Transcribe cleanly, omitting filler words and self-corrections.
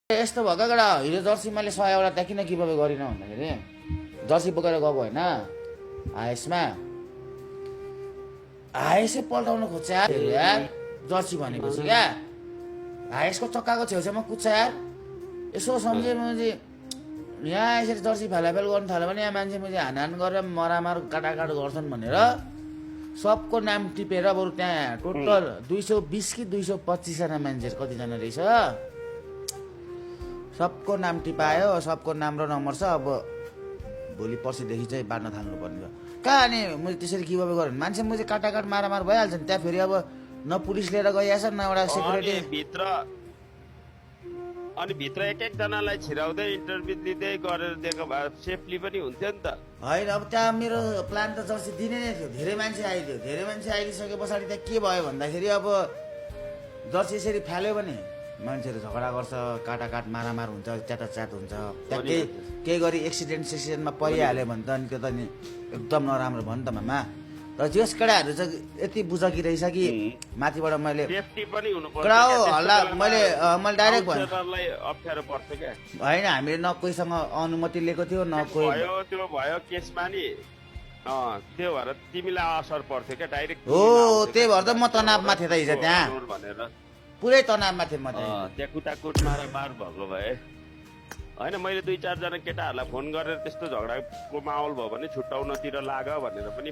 यस्तो भएको केटा हिजो जर्सी मैले 100 वटा किन गिभअवे गरिन भन्दाखेरि जर्सी बोकेर गएको होइन आएसमा आएसै पल्टाउन खोज्छ यार जर्सी भनेपछि क्या आएसको चक्काको छेउछाउमा कुद्छ यार यसो सम्झे मैले यहाँ यसरी जर्सी फालाफेल गर्नु थाल्यो भने यहाँ मान्छे मैले हानहान गरेर मरामार काटाकाट गर्छन् भनेर सबको नाम टिपेर बरु त्यहाँ टोटल 220 कि 225 जना मान्छे कतिजना रहेछ सबको नाम टिपायो सबको नाम र नम्बर छ अब भोलि पर्सिदेखि चाहिँ बाँड्न थाल्नु पर्ने भयो कहाँ अनि मैले त्यसरी गिभअवे गरेँ मान्छे मैले काटाकाट मारामार भइहाल्छ नि त्यहाँ फेरि अब न पुलिस लिएर गइहाल्छ न एउटा सेक्युरिटी भित्र अनि भित्र एक जनालाई छिराउँदै इन्टरभ्यु दिँदै गरेर दिएको भए सेफली पनि हुन्थ्यो नि त होइन अब त्यहाँ मेरो प्लान त जर्सी दिने नै थियो धेरै मान्छे आइदियो धेरै मान्छे आइदिसके पछाडि त्यहाँ के भयो भन्दाखेरि अब जर्सी यसरी फाल्यो भने मान्छेहरू झगडा गर्छ काटाकाट मारामार हुन्छ च्याटाच्याट हुन्छ त्यहाँ केही गरी एक्सिडेन्टमा परिहाल्यो भने त अनि त्यो त नि एकदम नराम्रो भयो नि त मामा तर त्यस केटाहरू चाहिँ यति बुझकी रहेछ कि माथिबाट मैले सेफ्टी पनि हुनुपर्छ कडा हो हल्ला मैले डाइरेक्ट भने अप्ठ्यारो पर्छ क्या होइन हामीले न कोहीसँग अनुमति लिएको थियो न कोही त्यो भयो केसमा नि त्यो भएर तिमीलाई असर पर्थ्यो क्या डाइरेक्ट हो त्यही भएर त म तनावमा थिएँ त हिजो त्यहाँ भनेर पुरै तनावमा थिएँ म त्यहाँ कुटाकुट मार भएको भए होइन मैले 2-4 जना केटाहरूलाई फोन गरेर त्यस्तो झगडाको माहौल भयो भने छुट्याउनतिर लाग भनेर पनि